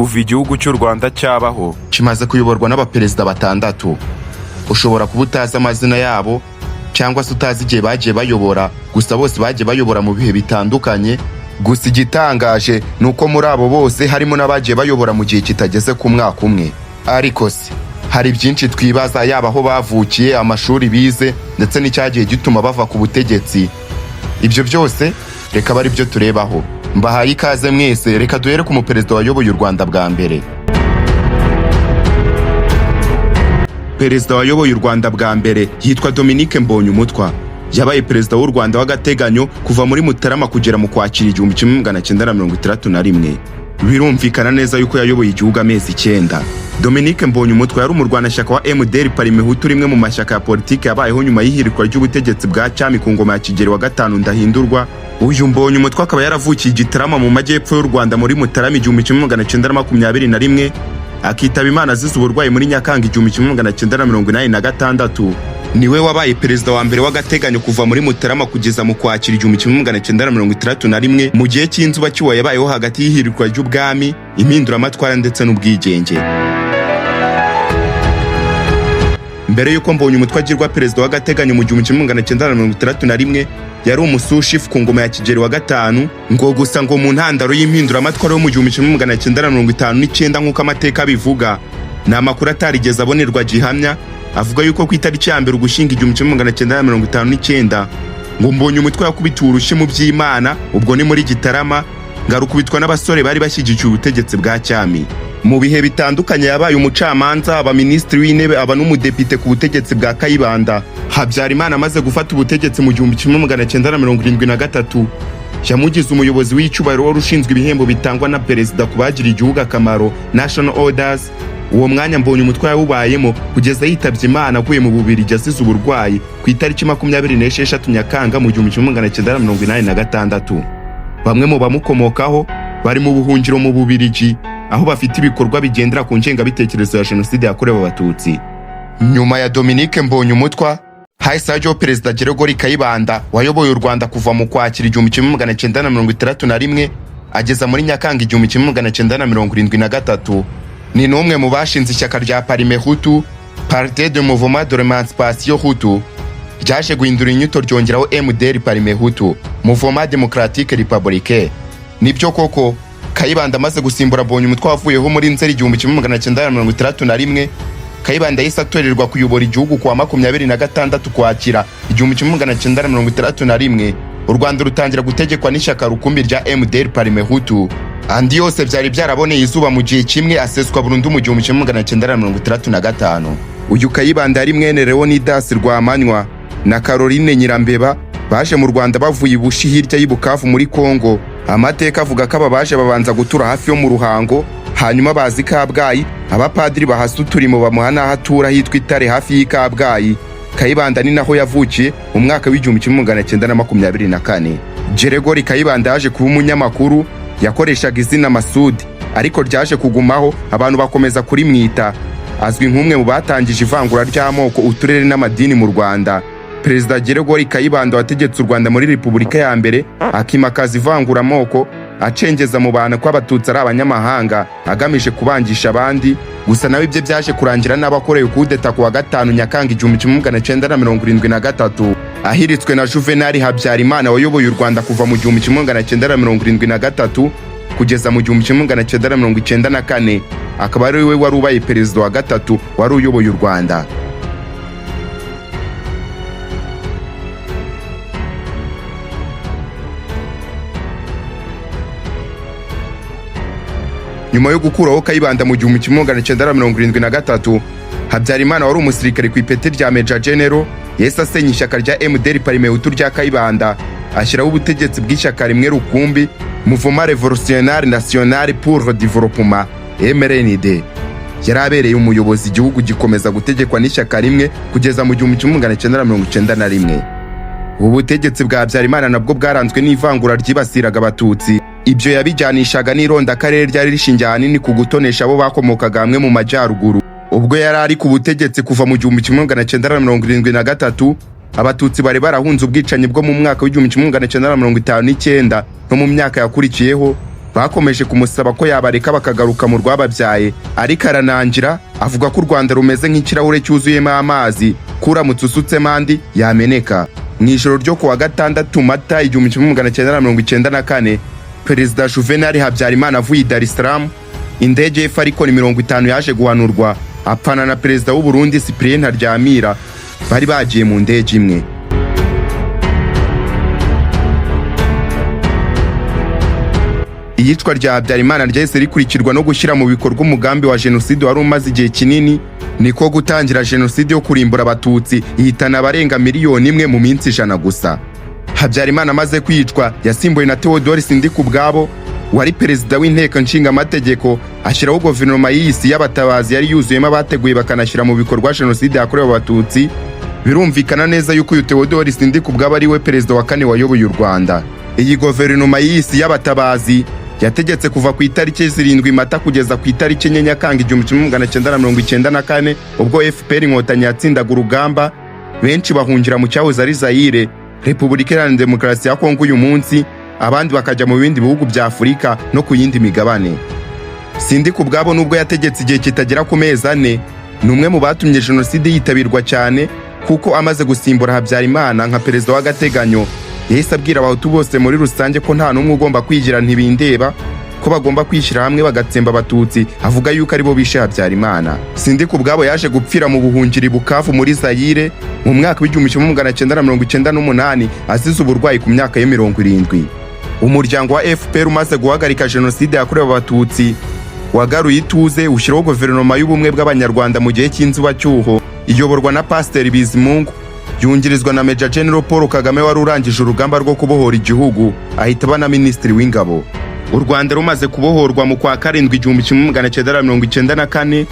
Kuva igihugu cy'u Rwanda cyabaho, kimaze kuyoborwa n'abaperezida batandatu. Ushobora kuba utazi amazina yabo cyangwa se utazi igihe bagiye bayobora, gusa bose bagiye bayobora mu bihe bitandukanye. Gusa igitangaje ni uko muri abo bose harimo n'abagiye bayobora mu gihe kitageze ku mwaka umwe. Ariko se hari byinshi twibaza, yaba aho bavukiye, amashuri bize, ndetse n'icyagiye gituma bava ku butegetsi. Ibyo byose reka abe ari byo turebaho. Mbahaye ikaze mwese. Reka duhere ku muperezida wayoboye u Rwanda bwa mbere. Perezida wayoboye u Rwanda bwa mbere yitwa Dominique Mbonyumutwa. Yabaye perezida w'u Rwanda w'agateganyo kuva muri Mutarama kugera mu Kwakira 1961. Birumvikana neza yuko yayoboye igihugu amezi 9. Dominique Mbonyumutwa yari umurwanashyaka wa MDR Parmehutu, rimwe mu mashyaka ya politiki yabayeho nyuma y'ihirikwa ry'ubutegetsi bwa cyami ku ngoma ya Kigeli wa gatanu Ndahindurwa. Uyu Mbonyumutwa akaba yaravukiye i Gitarama mu majyepfo y'u Rwanda muri Mutarama 1921, akitaba Imana azize uburwayi muri Nyakanga 1986. Niwe wabaye perezida wa mbere w'agateganyo kuva muri Mutarama kugeza mu Kwakira 1961, mu gihe cy'inzibacyuho yabayeho hagati y'ihirikwa ry'ubwami, impinduramatwara ndetse n'ubwigenge. Mbere y'uko Mbonyumutwa agirwa perezida w'agateganyo mu 1961, yari umusushifu ku ngoma ya Kigeli wa gatanu. Ngo gusa ngo mu ntandaro y'impinduramatwara yo mu 1959, nk'uko amateka abivuga, ni amakuru atarigeze abonerwa gihamya, avuga yuko ku itariki ya 1 Ugushyingo 1959 ngo Mbonyumutwa yakubitiwe urushyi mu by'Imana, ubwo ni muri Gitarama, ngo arukubitwa n'abasore bari bashyigikiye ubutegetsi bwa cyami. Mu bihe bitandukanye yabaye umucamanza, aba minisitiri w'intebe, aba n'umudepite ku butegetsi bwa Kayibanda. Habyarimana amaze gufata ubutegetsi mu 1973, yamugize umuyobozi w'icyubahiro wari ushinzwe ibihembo bitangwa na perezida ku bagiriye igihugu akamaro, National Orders. Uwo mwanya Mbonyumutwa yawubayemo kugeza yitabye Imana aguye mu Bubiligi azize uburwayi ku itariki 26 Nyakanga mu 1986. Bamwe mu bamukomokaho bari mu buhungiro mu Bubiligi, aho bafite ibikorwa bigendera ku ngengabitekerezo ya jenoside yakorewe Abatutsi. Nyuma ya Dominique Mbonyumutwa hahise hajyaho perezida Gregory Kayibanda, wayoboye u Rwanda kuva mu Kwakira 1961 ageza muri Nyakanga 1973. Ni n'umwe mu bashinze ishyaka rya Parmehutu, Parti de Mouvement de l'Emancipation Hutu, ryaje guhindura inyito ryongeraho MDR Parmehutu, Mouvement Démocratique Républicain. Nibyo koko, Kayibanda amaze gusimbura Mbonyumutwa wavuyeho muri Nzeri 1961, Kayibanda yahise atorerwa kuyobora igihugu kuwa 26 Kwakira 1961. U Rwanda rutangira gutegekwa n'ishyaka rukumbi rya MDR Parmehutu. Andi yose byari byaraboneye izuba mu gihe kimwe aseswa burundu mu 1965. Uyu Kayibanda yari mwene Leonidas Rwamanywa na Caroline Nyirambeba, baje mu Rwanda bavuye i Bushi hirya y'i Bukavu muri Kongo. Amateka avuga ko aba baje babanza gutura hafi yo mu Ruhango, hanyuma baza i Kabgayi, abapadiri bahasa uturimo bamuha n'aho atura hitwa Itare hafi y'i Kabgayi. Kayibanda ni naho yavukiye mu mwaka w'1924. Gregory Kayibanda yaje kuba umunyamakuru, yakoreshaga izina Masudi, ariko ryaje kugumaho abantu bakomeza kurimwita. Azwi nk'umwe mu batangije ivangura ry'amoko, uturere n'amadini mu Rwanda. Perezida Gregory Kayibanda wategetse u Rwanda muri Repubulika ya mbere, akimakaza ivanguramoko, acengeza mu bantu ko Abatutsi ari abanyamahanga, agamije kubangisha abandi. Gusa nawe ibye byaje kurangira n'abakoreye kudeta kuwa 5 Nyakanga 1973, ahiritswe na Juvenal Habyarimana wayoboye u Rwanda kuva mu 1973 kugeza mu 1994, akaba ari we wari ubaye perezida wa gatatu wari uyoboye u Rwanda. Nyuma yo gukuraho Kayibanda mu 1973, Habyarimana wari umusirikare ku ipeti rya Major General yahise asenya ishyaka rya MDR Parmehutu rya Kayibanda, ashyiraho ubutegetsi bw'ishyaka rimwe rukumbi, Mouvement Révolutionnaire National pour le Développement, MRND. Yari abereye umuyobozi, igihugu gikomeza gutegekwa n'ishyaka rimwe kugeza mu 1991. Ubu butegetsi bwa Habyarimana nabwo bwaranzwe n'ivangura ryibasiraga Abatutsi. Ibyo yabijyanishaga n'irondakarere ryari rishingiye ahanini ku gutonesha abo bakomokaga hamwe mu majyaruguru. Ubwo yari ari ku butegetsi kuva mu 1973, Abatutsi bari barahunze ubwicanyi bwo mu mwaka w'1959 no mu myaka yakurikiyeho Bakomeje kumusaba ko yabareka bakagaruka mu rwababyaye, ariko aranangira, avuga ko u Rwanda rumeze nk'ikirahure cyuzuyemo amazi, ko uramutse usutsemo andi yameneka. Mu ijoro ryo kuwa gatandatu Mata 1994, Perezida Juvenal Habyarimana avuye i Dar es Salaam, indege ye Falcon 50 yaje guhanurwa, apfana na Perezida w'u Burundi Cyprien Ntaryamira bari bagiye mu ndege imwe. Iyicwa rya Habyarimana ryahise rikurikirwa no gushyira mu bikorwa umugambi wa jenoside wari umaze igihe kinini, niko gutangira jenoside yo kurimbura Abatutsi, ihitana abarenga 1 miliyoni mu minsi 100 gusa. Habyarimana amaze kwicwa yasimbuwe na Theodore Sindikubwabo wari perezida w'inteko nshingamategeko, ashyiraho guverinoma y'isi y'abatabazi yari yuzuyemo abateguye bakanashyira mu bikorwa jenoside yakorewe Abatutsi. Birumvikana neza yuko uyu Theodore Sindikubwabo ari we perezida wa kane wayoboye u Rwanda. Iyi guverinoma y'isi y'abatabazi yategetse kuva ku itariki 7 Mata kugeza ku itariki 4 Nyakanga 1994, ubwo FPR Inkotanyi yatsindaga urugamba, benshi bahungira mu cyahoze ari Zaire, Repubulika Iharanira Demokarasi ya Kongo uyu munsi, abandi bakajya mu bindi bihugu bya Afurika no ku yindi migabane. Sindikubwabo nubwo yategetse igihe kitagera ku mezi 4, ni umwe mu batumye jenoside yitabirwa cyane, kuko amaze gusimbura Habyarimana nka perezida w'agateganyo yahise abwira Abahutu bose muri rusange ko nta n'umwe ugomba kwigira ntibindeba, ko bagomba kwishyira hamwe bagatsemba Abatutsi, avuga yuko aribo bishe Habyarimana. Sindikubwabo yaje gupfira mu buhungiro i Bukavu muri Zaire mu mwaka w'1998 azize uburwayi ku myaka ye 70. Umuryango wa FPR umaze guhagarika jenoside yakorewe Abatutsi wagaruye ituze, ushyiraho guverinoma y'ubumwe bw'Abanyarwanda mu gihe cy'inzibacyuho, iyoborwa na Pasiteri Bizimungu, yungirizwa na Major General Paul Kagame wari urangije urugamba rwo kubohora igihugu, ahita aba na Minisitiri w'Ingabo. U Rwanda rumaze kubohorwa mu kwa karindwi 1994,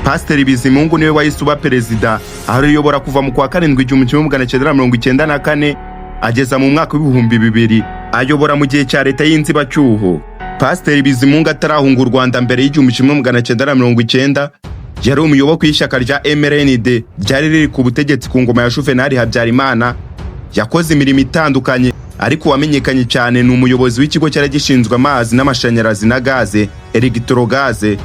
Pasiteri Bizimungu niwe wahise uba perezida, arayobora kuva mu kwa karindwi 1994 ageza mu mwaka w'2000, ayobora mu gihe cya leta y'inzibacyuho. Pasiteri Bizimungu atarahunga u Rwanda mbere y'1990, yari umuyoboke w'ishyaka rya MRND ryari riri ku butegetsi ku ngoma ya Juvenal Habyarimana. Yakoze imirimo itandukanye, ariko uwamenyekanye cyane ni umuyobozi w'ikigo cyari gishinzwe amazi n'amashanyarazi na gaze, Electrogaze.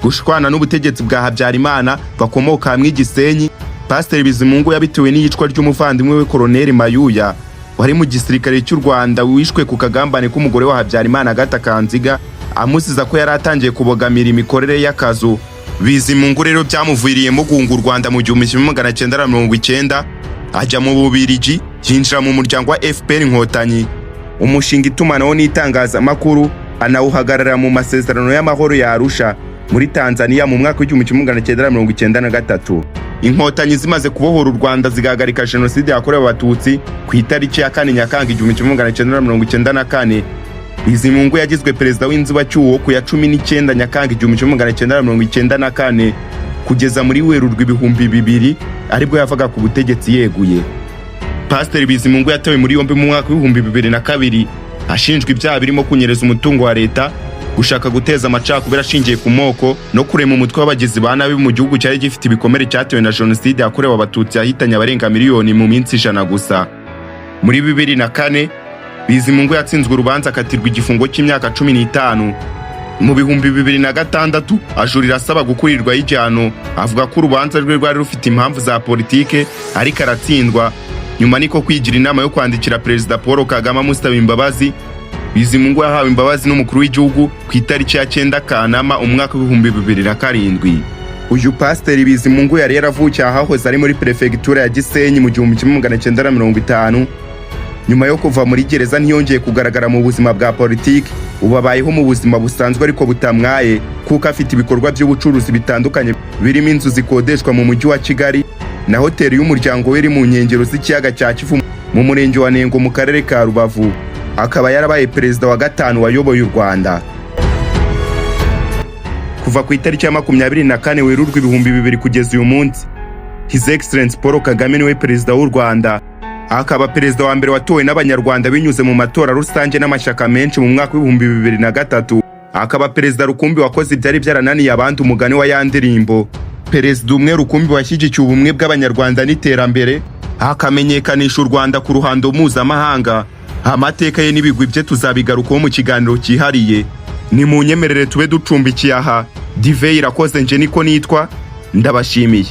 Gushwana n'ubutegetsi bwa Habyarimana bakomoka hamwe i Gisenyi, Pasiteri Bizimungu yabitewe n'iyicwa ry'umuvandimwe we Koloneli Mayuya wari mu gisirikare cy'u Rwanda, wishwe ku kagambane k'umugore wa Habyarimana Agatha Kanziga, amuziza ko yari atangiye kubogamira imikorere y'akazu. Bizimungu rero byamuviriyemo guhunga u Rwanda mu 1990, ajya mu Bubiligi, yinjira mu muryango wa FPR Inkotanyi, umushinga itumanaho n'itangazamakuru, anawuhagarara mu masezerano y'amahoro ya Arusha muri Tanzania mu mwaka w'1993. Inkotanyi zimaze kubohora u Rwanda zigahagarika jenoside yakorewe Abatutsi ku itariki ya 4 Nyakanga 1994, Bizimungu yagizwe perezida w'inzibacyuho ku ya 19 Nyakanga 1994 kugeza muri Werurwe 2000, aribwo yavaga ku butegetsi yeguye. Pasiteri Bizimungu yatawe muri yombi mu mwaka w'2002 ashinjwa ibyaha birimo kunyereza umutungo wa leta, gushaka guteza amacakubiri ashingiye ku moko no kurema umutwe w'abagizi ba nabi mu gihugu cyari gifite ibikomere cyatewe na jenoside yakorewe Abatutsi yahitanye abarenga miliyoni mu minsi 100 gusa. Muri 2004 Bizimungu yatsinzwe urubanza akatirwa igifungo cy'imyaka 15. Mu 2006 ajurira asaba gukurirwaho igihano, avuga ko urubanza rwe rwari rufite impamvu za politike, ariko aratsindwa. Nyuma niko kwigira inama yo kwandikira Perezida Paul Kagame amusaba imbabazi. Bizimungu yahawe imbabazi n'umukuru w'igihugu ku itariki ya 9 Kanama umwaka w'2007. Uyu Pasiteri Bizimungu yari yaravukiye ahahoze ari muri Perefegitura ya Gisenyi mu 1950. Nyuma yo kuva muri gereza ntiyongeye kugaragara mu buzima bwa politiki. Ubu abayeho mu buzima busanzwe ariko butamwaye, kuko afite ibikorwa by'ubucuruzi bitandukanye birimo inzu zikodeshwa mu mujyi wa Kigali na hoteli y'umuryango we iri mu nkengero z'ikiyaga cya Kivu mu murenge wa Nengo mu karere ka Rubavu. Akaba yarabaye perezida wa gatanu wayoboye u Rwanda kuva ku itariki ya 24 Werurwe 2000 kugeza uyu munsi. His Excellence Paul Kagame niwe perezida w'u Rwanda, akaba perezida wa mbere watowe n'Abanyarwanda binyuze mu matora rusange n'amashyaka menshi mu mwaka w'2003, akaba perezida rukumbi wakoze ibyari byarananiye abandi, umugani wa ya ndirimbo, perezida umwe rukumbi washyigikiye ubumwe bw'Abanyarwanda n'iterambere, akamenyekanisha u Rwanda ku ruhando mpuzamahanga. Amateka ye n'ibigwi bye tuzabigarukaho mu kiganiro cyihariye. Ni mu nyemerere tube ducumbikiye aha. Dive irakoze, nje niko nitwa, ndabashimiye.